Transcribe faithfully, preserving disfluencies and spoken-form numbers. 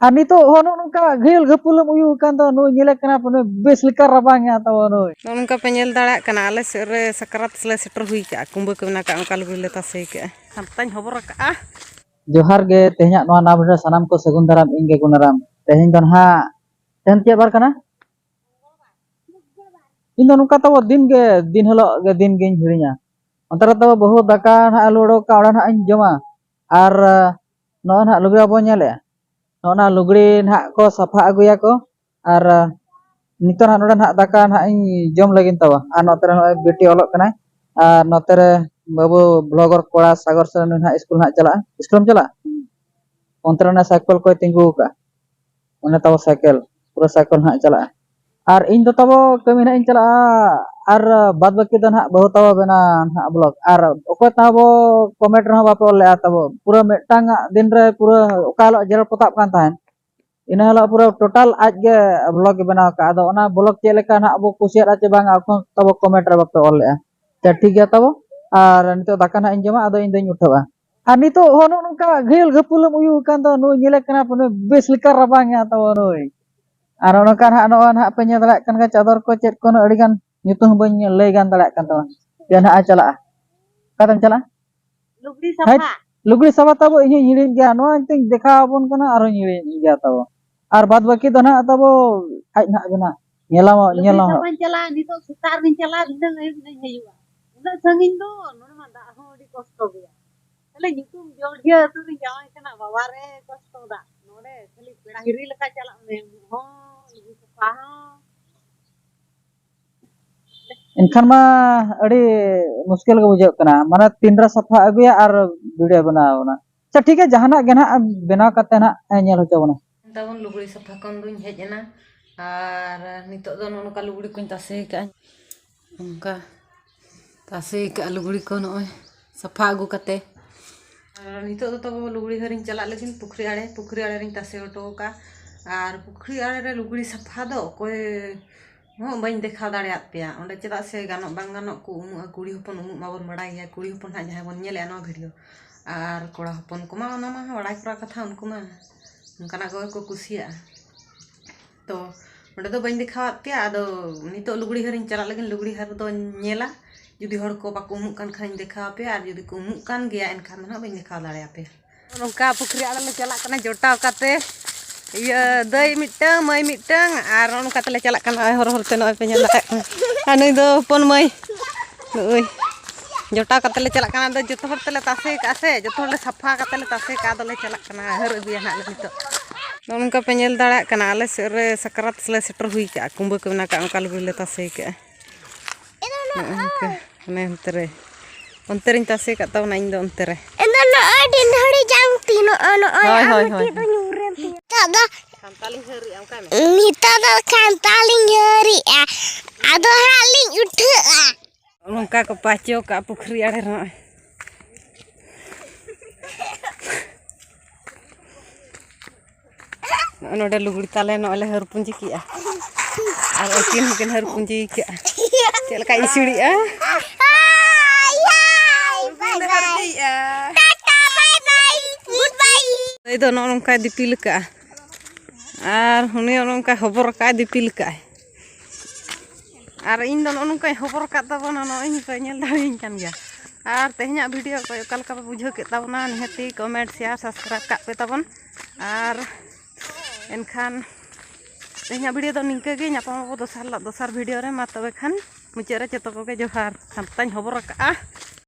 ᱟᱨ ᱱᱤᱛᱚᱜ ᱦᱚᱸ ᱱᱚᱜᱼᱚ ᱱᱚᱝᱠᱟ ᱜᱷᱟᱹᱞ ᱜᱷᱟᱹᱯᱩᱞᱮᱢ ᱩᱭᱩ ᱟᱠᱟᱱ ᱫᱚ, ᱱᱩᱭ ᱧᱮᱞᱮ ᱠᱟᱱᱟ ᱯᱮ, ᱱᱩᱭ ᱵᱮᱥ ᱞᱮᱠᱟ ᱨᱟᱵᱟᱝ ᱮ ᱛᱟᱵᱚ ᱱᱩᱭ᱾ ᱱᱚᱜᱼᱚ ᱱᱚᱝᱠᱟ ᱯᱮ ᱧᱮᱞ ᱫᱟᱲᱮᱭᱟᱜ ᱠᱟᱱᱟ, ᱟᱞᱮ ᱥᱮᱫ ᱨᱮ ᱥᱟᱠᱨᱟᱛ ᱞᱮ ᱥᱮᱴᱮᱨ ᱦᱩᱭ ᱠᱟᱜᱼᱟ, ᱠᱩᱢᱵᱟᱹ ᱠᱚ ᱢᱮᱱᱟᱜ ᱠᱟᱜᱼᱟ, ᱚᱱᱠᱟ ᱞᱩᱜᱽᱲᱤ ᱞᱮ ᱛᱟᱥᱮ ᱠᱟᱜᱼᱟ᱾ ᱦᱟᱱᱛᱟᱧ ᱦᱚᱵᱚᱨ ᱟᱠᱟᱜᱼᱟ᱾ ᱡᱚᱦᱟᱨ ᱜᱮ, ᱛᱮᱦᱮᱧᱟᱜ ᱱᱚᱣᱟ ᱱᱟᱣᱟ video ᱨᱮ ᱥᱟᱱᱟᱢ ᱠᱚ ᱥᱟᱹᱜᱩᱱ ᱫᱟᱨᱟᱢ, ᱤᱧ ᱜᱮ ᱜᱩᱱᱟᱨᱟᱢ᱾ ᱛᱮᱦᱮᱧ ᱫᱚ ᱱᱟᱦᱟᱜ, ᱛᱮᱦᱮᱧ ᱪᱮᱫ ᱵᱟᱨ ᱠᱟᱱᱟ? ᱤᱧ ᱫᱚ ᱱᱚᱝᱠᱟ ᱛᱟᱵᱚ ᱫᱤᱱ ᱜᱮ, ᱫᱤᱱ ᱦᱤᱞᱳᱜ ᱜᱮ ᱫᱤᱱ ᱜᱤᱧ ᱦᱤᱲᱤᱧᱟ᱾ ᱚᱱᱛᱮ ᱨᱮ ᱛᱟᱵᱚ ᱵᱟᱹᱦᱩ ᱫᱟᱠᱟ ᱱᱟᱦᱟᱜ ᱟᱹᱞᱩ ᱚᱰᱚᱠ ᱠᱟᱜᱼᱟ, ᱚᱸᱰᱮ ᱱᱟᱦᱟᱜ ᱤᱧ ᱡᱚᱢᱟ᱾ ᱟᱨ, ᱟᱸ, ᱱᱚᱜᱼᱚᱭ ᱱᱟᱦᱟᱜ ᱞᱩᱜᱽᱲᱤ ᱵᱟᱵᱚᱱ ᱧᱮᱞᱮᱜᱼᱟ, ᱱᱚᱜᱼᱚ ᱱᱟ ᱞᱩᱜᱽᱲᱤ ᱱᱟᱦᱟᱜ ᱠᱚ ᱥᱟᱯᱷᱟ ᱟᱹᱜᱩᱭᱟᱠᱚ᱾ ᱟᱨ, ᱟᱸ, ᱱᱤᱛᱚᱜ ᱱᱟᱦᱟᱜ ᱱᱚᱰᱮ ᱱᱟᱦᱟᱜ ᱫᱟᱠᱟ ᱱᱟᱦᱟᱜ ᱤᱧ ᱡᱚᱢ ᱞᱟᱹᱜᱤᱫ ᱛᱟᱵᱚ᱾ ᱟᱨ ᱱᱚᱛᱮ ᱨᱮ ᱱᱚᱜᱼᱚᱭ ᱵᱤᱴᱤ ᱚᱞᱚᱜ ᱠᱟᱱᱟᱭ᱾ ᱟᱨ ᱱᱚᱛᱮ ᱨᱮ ᱵᱟᱹᱵᱩ vlogger ᱠᱚᱲᱟ ᱥᱟᱜᱚᱨ ᱥᱚᱨᱮᱱ ᱱᱟᱦᱟᱜ ᱥᱠᱩᱞ ᱱᱟᱦᱟᱜ ᱪᱟᱞᱟᱜᱼᱟ᱾ ᱥᱠᱩᱞᱮᱢ ᱪᱟᱞᱟᱜᱼᱟ? ᱚᱱᱛᱮ ᱨᱮ ᱚᱱᱟ ᱥᱟᱭᱠᱮᱞ ᱠᱚᱭ ᱛᱤᱸᱜᱩ ᱟᱠᱟᱫᱼᱟ᱾ ᱚᱱᱮ ᱛᱟᱵᱚ ᱥᱟᱭᱠᱮᱞ, ᱯᱩᱨᱟᱹ ᱥᱟᱭᱠᱮᱞ ᱱᱟᱦᱟᱜ ᱪᱟᱞᱟᱜᱼᱟ᱾ ᱟᱨ ᱤᱧ ᱫᱚ ᱛᱟᱵᱚ ᱠᱟᱹᱢᱤ ᱱᱟᱦᱟᱜ ᱤᱧ ᱪᱟᱞᱟᱜᱼᱟ᱾ ᱟᱨ ᱵᱟᱫ ᱵᱟᱹᱠᱤ ᱫᱚ ᱱᱟᱦᱟᱜ ᱵᱟᱹᱦᱩ ᱛᱟᱵᱚ ᱵᱮᱱᱟᱣᱟ ᱱᱟᱦᱟᱜ vlog᱾ ᱟᱨ ᱚᱠᱚᱭ ᱛᱟᱵᱚ comment ᱨᱮᱦᱚᱸ ᱵᱟᱯᱮ ᱚᱞ ᱞᱮᱜᱼᱟ ᱛᱟᱵᱚ᱾ ᱯᱩᱨᱟᱹ ᱢᱤᱫᱴᱟᱝ ᱟᱜ ᱫᱤᱱ ᱨᱮ ᱯᱩᱨᱟᱹ ᱚᱠᱟ ᱦᱤᱞᱳᱜ ᱡᱮᱨᱮᱲ ᱯᱚᱛᱟᱣ ᱠᱟᱱ ᱛᱟᱦᱮᱸᱫ, ᱤᱱᱟᱹ ᱦᱤᱞᱳᱜ ᱯᱩᱨᱟᱹ total ᱟᱡ ᱜᱮ vlog ᱮ ᱵᱮᱱᱟᱣ ᱠᱟᱜᱼᱟ᱾ ᱟᱫᱚ ᱚᱱᱟ vlog ᱪᱮᱫ ᱞᱮᱠᱟ ᱱᱟᱦᱟᱜ ᱵᱚ ᱠᱩᱥᱤᱭᱟᱜᱼᱟ ᱪᱮ ᱵᱟᱝᱟ, ᱚᱠᱚᱭ ᱛᱟᱵᱚ comment ᱨᱮ ᱵᱟᱯᱮ ᱚᱞ ᱞᱮᱜᱼᱟ᱾ ᱟᱪᱪᱷᱟ, ᱴᱷᱤᱠ ᱜᱮᱭᱟ ᱛᱟᱵᱚ᱾ ᱟᱨ ᱱᱤᱛᱚᱜ ᱫᱟᱠᱟ ᱱᱟᱦᱟᱜ ᱤᱧ ᱡᱚᱢᱟ, ᱟᱫᱚ ᱤᱧ ᱫᱚᱧ ᱩᱴᱷᱟᱹᱜᱼᱟ᱾ ᱟᱨ ᱱᱤᱛᱚᱜ ᱦᱚᱸ ᱱᱚᱜᱼᱚ ᱱᱚᱝᱠᱟ ᱜᱷᱟᱹᱞ ᱜᱷᱟᱹᱯᱩᱞᱮᱢ ᱩᱭᱩ ᱟᱠᱟᱱ ᱫᱚ, ᱱᱩᱭ ᱧᱮᱞᱮ ᱠᱟᱱᱟ ᱯᱮ, ᱱᱩᱭ ᱵᱮᱥ ᱞᱮᱠᱟ ᱨᱟᱵᱟᱝ ᱮ ᱛᱟᱵᱚ ᱱᱩᱭ᱾ ᱟᱨ ᱱᱚᱜᱼᱚ ᱱᱚᱝᱠᱟ ᱱᱟᱦᱟᱜ, ᱱᱚᱜᱼᱚᱭ ᱱᱟᱦᱟᱜ ᱯᱮ ᱧᱮᱞ ᱫᱟᱲᱮᱭᱟᱜ ᱠᱟᱱ ᱜᱮᱭᱟ, ᱪᱟᱫᱚᱨ ᱠᱚ ᱪᱮᱫ ᱠᱚ ᱱᱟᱦᱟᱜ ᱟᱹᱰᱤ ᱜᱟᱱ ᱧᱩᱛᱩᱢ ᱦᱚᱸ ᱵᱟᱹᱧ ᱞᱟᱹᱭ ᱜᱟᱱ ᱫᱟᱲᱮᱭᱟᱜ ᱠᱟᱱ ᱛᱟᱢᱟ᱾ ᱡᱮ ᱱᱟᱦᱟᱜ ᱮ ᱪᱟᱞᱟᱜᱼᱟ᱾ ᱚᱠᱟᱛᱮᱢ ᱪᱟᱞᱟᱜᱼᱟ? ᱞᱩᱜᱽᱲᱤ ᱦᱮᱸ, ᱥᱟᱯᱷᱟ᱾ ᱞᱩᱜᱽᱲᱤ ᱥᱟᱯᱷᱟ ᱛᱟᱵᱚ ᱤᱧ ᱦᱚᱸᱧ ᱦᱤᱲᱤᱧ ᱜᱮᱭᱟ᱾ ᱱᱚᱣᱟ ᱮᱱᱛᱮᱧ ᱫᱮᱠᱷᱟᱣ ᱟᱵᱚᱱ ᱠᱟᱱᱟ, ᱟᱨᱦᱚᱸᱧ ᱦᱤᱲᱤᱧ ᱜᱮᱭᱟ ᱛᱟᱵᱚ᱾ ᱟᱨ ᱵᱟᱫ ᱵᱟᱹᱠᱤ ᱫᱚ ᱱᱟᱦᱟᱜ ᱛᱟᱵᱚ ᱟᱡ ᱱᱟᱦᱟᱜ ᱵᱮᱱᱟᱣ᱾ ᱧᱮᱞᱟᱢ, ᱞᱩᱜᱽᱲᱤ ᱧᱮᱞᱟᱢ ᱦᱟᱸᱜ᱾ ᱥᱟᱯᱷᱟᱧ ᱪᱟᱞᱟᱜᱼᱟ, ᱱᱤᱛᱚᱜ ᱥᱮᱛᱟᱜ ᱨᱤᱧ ᱪᱟᱞᱟᱜᱼᱟ, ᱫᱷᱤᱱᱟᱹᱝ ᱟᱹᱭᱩᱵ ᱤᱧ ᱦᱤᱡᱩᱜᱼᱟ᱾ ᱩᱱᱟᱹᱜ ᱥᱟᱺᱜᱤᱧ ᱫᱚ, ᱱᱚᱰᱮ ᱢᱟ ᱫᱟᱜ ᱦᱚᱸ ᱟᱹᱰᱤ ᱠᱚᱥᱴᱚ ᱜᱮᱭᱟ᱾ ᱛᱟᱦᱞᱮ ᱧᱩᱛᱩᱢ ᱡᱚᱲ ᱜᱮ ᱟᱹᱛᱩ ᱨᱤᱧ ᱡᱟᱶᱟᱭ ᱠᱟᱱᱟ, ᱵᱟᱵᱟ ᱨᱮ ᱠᱚᱥᱴᱚ ᱫᱟᱜ᱾ ᱱᱚᱰᱮ ᱠᱷᱟᱹᱞᱤ ᱯᱮᱲᱟ ᱦᱤᱨᱤ ᱞᱮᱠᱟ ᱪᱟᱞᱟᱜ ᱢᱮ, ᱩᱢᱩᱜ ᱦᱚᱸ, ᱞᱩᱜᱽᱲᱤ ᱥᱟᱯᱷᱟ ᱦᱚᱸ᱾ ᱮᱱᱠᱷᱟᱱ ᱢᱟ ᱟᱹᱰᱤ ᱢᱩᱥᱠᱤᱞ ᱜᱮ ᱵᱩᱡᱷᱟᱹᱜ ᱠᱟᱱᱟ, ᱢᱟᱱᱮ ᱛᱤᱱᱨᱮ ᱥᱟᱯᱷᱟ ᱟᱹᱜᱩᱭᱟ ᱟᱨ video ᱵᱮᱱᱟᱣ ᱚᱱᱟ᱾ ᱟᱪᱪᱷᱟ, ᱴᱷᱤᱠ ᱜᱮᱭᱟ, ᱡᱟᱦᱟᱱᱟᱜ ᱜᱮ ᱱᱟᱦᱟᱜ ᱵᱮᱱᱟᱣ ᱠᱟᱛᱮ ᱱᱟᱦᱟᱜ ᱧᱮᱞ ᱦᱚᱪᱚ ᱵᱚᱱᱟ᱾ ᱛᱟᱵᱚᱱ ᱞᱩᱜᱽᱲᱤ ᱥᱟᱯᱷᱟ ᱠᱷᱚᱱ ᱫᱩᱧ ᱦᱮᱡ ᱮᱱᱟ, ᱟᱨ ᱱᱤᱛᱚᱜ ᱫᱚ ᱱᱚᱜᱼᱚ ᱱᱚᱝᱠᱟ ᱞᱩᱜᱽᱲᱤ ᱠᱚᱧ ᱛᱟᱥᱮ ᱟᱠᱟᱫᱼᱟ᱾ ᱱᱚᱝᱠᱟ ᱛᱟᱥᱮ ᱟᱠᱟᱫᱼᱟ ᱞᱩᱜᱽᱲᱤ ᱠᱚ, ᱱᱚᱜᱼᱚᱭ ᱥᱟᱯᱷᱟ ᱟᱹᱜᱩ ᱠᱟᱛᱮ᱾ ᱟᱨ ᱱᱤᱛᱚᱜ ᱫᱚ ᱛᱟᱵᱚ ᱞᱩᱜᱽᱲᱤ ᱦᱟᱹᱨᱤᱧ ᱪᱟᱞᱟᱜ ᱞᱟᱹᱜᱤᱫ ᱯᱩᱠᱷᱨᱤ ᱟᱲᱮ, ᱯᱩᱠᱷᱨᱤ ᱟᱲᱮ ᱨᱤᱧ ᱛᱟᱥᱮ ᱦᱚᱴᱚ ᱟᱠᱟᱫᱼᱟ᱾ ᱟᱨ ᱯᱩᱠᱷᱨᱤ ᱟᱲᱮ ᱨᱮ ᱞᱩᱜᱽᱲᱤ ᱥᱟᱯᱷᱟ ᱫᱚ ᱚᱠᱚᱭ ᱦᱚᱸ ᱵᱟᱹᱧ ᱫᱮᱠᱷᱟᱣ ᱫᱟᱲᱮᱭᱟᱫ ᱯᱮᱭᱟ ᱚᱸᱰᱮ, ᱪᱮᱫᱟᱜ ᱥᱮ ᱜᱟᱱᱚᱜ ᱵᱟᱝ ᱜᱟᱱᱚᱜ ᱠᱚ ᱩᱢᱩᱜᱼᱟ, ᱠᱩᱲᱤ ᱦᱚᱯᱚᱱ ᱩᱢᱩᱜ ᱢᱟᱵᱚᱱ ᱵᱟᱲᱟᱭ ᱜᱮᱭᱟ, ᱠᱩᱲᱤ ᱦᱚᱯᱚᱱ ᱦᱟᱸᱜ ᱡᱟᱦᱟᱸᱭ ᱵᱚᱱ ᱧᱮᱞᱮᱜᱼᱟ ᱱᱚᱣᱟ video, ᱟᱨ ᱠᱚᱲᱟ ᱦᱚᱯᱚᱱ ᱠᱚᱢᱟ ᱚᱱᱟ ᱢᱟ ᱵᱟᱲᱟᱭ ᱠᱚᱨᱟ ᱠᱟᱛᱷᱟ, ᱩᱱᱠᱩ ᱢᱟ ᱚᱱᱠᱟᱱᱟᱜ ᱠᱚᱜᱮ ᱠᱚ ᱠᱩᱥᱤᱭᱟᱜᱼᱟ᱾ ᱛᱚ ᱚᱸᱰᱮ ᱫᱚ ᱵᱟᱹᱧ ᱫᱮᱠᱷᱟᱣᱟᱫ ᱯᱮᱭᱟ, ᱟᱫᱚ ᱱᱤᱛᱚᱜ ᱞᱩᱜᱽᱲᱤ ᱦᱟᱹᱨᱤᱧ ᱪᱟᱞᱟᱜ ᱞᱟᱹᱜᱤᱫ, ᱞᱩᱜᱽᱲᱤ ᱦᱟᱹᱨ ᱫᱚᱧ ᱧᱮᱞᱟ᱾ ᱡᱩᱫᱤ ᱦᱚᱲ ᱠᱚ ᱵᱟᱠᱚ ᱩᱢᱩᱜ ᱠᱟᱱ ᱠᱷᱟᱱᱤᱧ ᱫᱮᱠᱷᱟᱣ ᱟᱯᱮᱭᱟ, ᱟᱨ ᱡᱩᱫᱤ ᱠᱚ ᱩᱢᱩᱜ ᱠᱟᱱ ᱜᱮᱭᱟ ᱮᱱᱠᱷᱟᱱ ᱫᱚ ᱱᱟᱦᱟᱜ ᱵᱟᱹᱧ ᱫᱮᱠᱷᱟᱣ ᱫᱟᱲᱮᱭᱟᱯᱮᱭᱟ᱾ ᱱᱚᱝᱠᱟ ᱯᱩᱠᱷᱨᱤ ᱟᱲᱮ ᱞᱮ ᱪᱟᱞᱟᱜ ᱠᱟᱱᱟ ᱡᱚᱴᱟᱣ ᱠᱟᱛᱮ, ᱤᱭᱟᱹ ᱫᱟᱹᱭ ᱢᱤᱫᱴᱟᱝ, ᱢᱟᱹᱭ ᱢᱤᱫᱴᱟᱝ, ᱟᱨ ᱱᱚᱜᱼᱚ ᱱᱚᱝᱠᱟ ᱛᱮᱞᱮ ᱪᱟᱞᱟᱜ ᱠᱟᱱᱟ᱾ ᱱᱚᱜᱼᱚᱭ ᱦᱚᱨ ᱦᱚᱨ ᱛᱮ ᱱᱚᱜᱼᱚᱭ ᱯᱮ ᱧᱮᱞ ᱫᱟᱲᱮᱭᱟᱜ ᱠᱟᱱᱟ᱾ ᱟᱨ ᱱᱩᱭ ᱫᱚ ᱦᱚᱯᱚᱱ ᱢᱟᱹᱭ, ᱱᱩᱜᱼᱩᱭ ᱡᱚᱴᱟᱣ ᱠᱟᱛᱮ ᱞᱮ ᱪᱟᱞᱟᱜ ᱠᱟᱱᱟ᱾ ᱟᱫᱚ ᱡᱚᱛᱚ ᱦᱚᱲ ᱛᱮᱞᱮ ᱛᱟᱥᱮ ᱠᱟᱜᱼᱟ ᱥᱮ, ᱡᱚᱛᱚ ᱦᱚᱲ ᱞᱮ ᱥᱟᱯᱷᱟ ᱠᱟᱛᱮ ᱞᱮ ᱛᱟᱥᱮ ᱠᱟᱜᱼᱟ᱾ ᱟᱫᱚ ᱞᱮ ᱪᱟᱞᱟᱜ ᱠᱟᱱᱟ, ᱦᱟᱹᱨ ᱟᱹᱜᱩᱭᱟ ᱱᱟᱦᱟᱜ ᱞᱮ ᱱᱤᱛᱚᱜ᱾ ᱱᱚᱜᱼᱚ ᱱᱚᱝᱠᱟ ᱯᱮ ᱧᱮᱞ ᱫᱟᱲᱮᱭᱟᱜ ᱠᱟᱱᱟ, ᱟᱞᱮ ᱥᱮᱫ ᱨᱮ ᱥᱟᱠᱨᱟᱛ ᱞᱮ ᱥᱮᱴᱮᱨ ᱦᱩᱭ ᱠᱟᱜᱼᱟ᱾ ᱠᱩᱢᱵᱟᱹ ᱠᱚ ᱢᱮᱱᱟᱜ ᱠᱟᱜᱼᱟ, ᱚᱱᱠᱟ ᱞᱩᱜᱽᱲᱤ ᱞᱮ ᱛᱟᱥᱮ ᱠᱟᱜᱼᱟ᱾ ᱱᱚᱜᱼᱚ ᱱᱚᱝᱠᱟ, ᱚᱱᱮ ᱚᱱᱛᱮ ᱨᱮ, ᱚᱱᱛᱮ ᱨᱮᱧ ᱛᱟᱥᱮ ᱠᱟᱜ ᱛᱟᱵᱚᱱᱟ ᱤᱧ ᱫᱚ ᱚᱱᱛᱮ ᱨᱮ᱾ ᱤᱧ ᱫᱚ ᱱᱚᱜᱼᱚᱭ ᱰᱤᱱ ᱦᱟᱹᱲᱤ ᱡᱟᱝ ᱛᱤ, ᱱᱚᱜᱼᱚᱭ, ᱱᱚᱜᱼᱚᱭ, ᱦᱳᱭ, ᱟᱨ ᱦᱳᱭ, ᱢᱤᱫᱴᱤᱡ ᱦᱳᱭ᱾ ᱫᱚ ᱧᱩᱨ ᱮᱱ ᱛᱤᱧᱟ᱾ ᱱᱤᱛᱚᱜ ᱫᱚ ᱥᱟᱱᱛᱟᱞᱤᱧ ᱦᱟᱹᱨᱤᱜᱼᱟ, ᱚᱱᱠᱟ ᱢᱮ᱾ ᱱᱤᱛᱚᱜ ᱫᱚ ᱥᱟᱱᱛᱟᱞᱤᱧ ᱦᱟᱹᱨᱤᱜᱼᱟ, ᱟᱫᱚ ᱦᱟᱸᱜ ᱞᱤᱧ ᱩᱴᱷᱟᱹᱜᱼᱟ᱾ ᱱᱚᱝᱠᱟ ᱠᱚ ᱯᱟᱪᱚ ᱠᱟᱜᱼᱟ ᱯᱩᱠᱷᱨᱤ ᱟᱲᱮ ᱨᱮ᱾ ᱱᱚᱜᱼᱚᱭ ᱱᱚᱜᱼᱚᱭ ᱱᱚᱰᱮ ᱞᱩᱜᱽᱲᱤ ᱛᱟᱞᱮ ᱱᱚᱜᱼᱚᱭ ᱞᱮ ᱦᱟᱹᱨ ᱯᱩᱸᱡᱤ ᱠᱮᱜᱼᱟ᱾ ᱟᱨ ᱩᱱᱠᱤᱱ ᱦᱚᱸᱠᱤᱱ ᱦᱟᱹᱨ ᱯᱩᱸᱡᱤ ᱠᱮᱜᱼᱟ᱾ ᱪᱮᱫ ᱞᱮᱠᱟ ᱤᱥᱤᱲᱮᱜᱼᱟ? ᱦᱟᱭ, ᱦᱟᱭ, ᱵᱟᱭ, ᱵᱟᱭ᱾ ᱴᱟᱴᱟ, ᱵᱟᱭ, ᱵᱟᱭ, ᱜᱩᱰ ᱵᱟᱭ᱾ ᱱᱩᱭ ᱫᱚ ᱱᱚᱜᱼᱚ ᱱᱚᱝᱠᱟᱭ ᱫᱤᱯᱤᱞ ᱠᱟᱜᱼᱟ᱾ ᱟᱨ ᱩᱱᱤ ᱱᱚᱜᱼᱚ ᱱᱚᱝᱠᱟᱭ ᱦᱚᱵᱚᱨ ᱠᱟᱜᱼᱟᱭ, ᱫᱤᱯᱤᱞ ᱠᱟᱜᱼᱟᱭ᱾ ᱟᱨ ᱤᱧ ᱫᱚ ᱱᱚᱜᱼᱚ ᱱᱚᱝᱠᱟᱧ ᱦᱚᱵᱚᱨ ᱠᱟᱜ ᱛᱟᱵᱚᱱᱟ, ᱱᱚᱜᱼᱚᱭ ᱯᱮ ᱧᱮᱞ ᱫᱟᱲᱮᱭᱟᱹᱧ ᱠᱟᱱ ᱜᱮᱭᱟ᱾ ᱟᱨ ᱛᱮᱦᱮᱧᱟᱜ video ᱠᱚ ᱚᱠᱟ ᱞᱮᱠᱟ ᱯᱮ ᱵᱩᱡᱷᱟᱹᱣ ᱠᱮᱫ ᱛᱟᱵᱚᱱᱟ, ᱱᱤᱦᱟᱹᱛᱤ comment, share, subscribe ᱠᱟᱜ ᱯᱮ ᱛᱟᱵᱚᱱ᱾ ᱟᱨ ᱮᱱᱠᱷᱟᱱ ᱛᱮᱦᱮᱧᱟᱜ video ᱫᱚ ᱱᱤᱝᱠᱟᱹ ᱜᱮ, ᱧᱟᱯᱟᱢ ᱟᱵᱚ ᱫᱚᱥᱟᱨ ᱦᱤᱞᱳᱜ ᱫᱚᱥᱟᱨ video ᱨᱮ᱾ ᱢᱟ ᱛᱚᱵᱮ ᱠᱷᱟᱱ ᱢᱩᱪᱟᱹᱫ ᱨᱮ ᱡᱚᱛᱚ ᱠᱚᱜᱮ ᱡᱚᱦᱟᱨ᱾ ᱥᱟᱱᱛᱟᱧ ᱦᱚᱵᱚᱨ ᱟᱠᱟᱜᱼᱟ᱾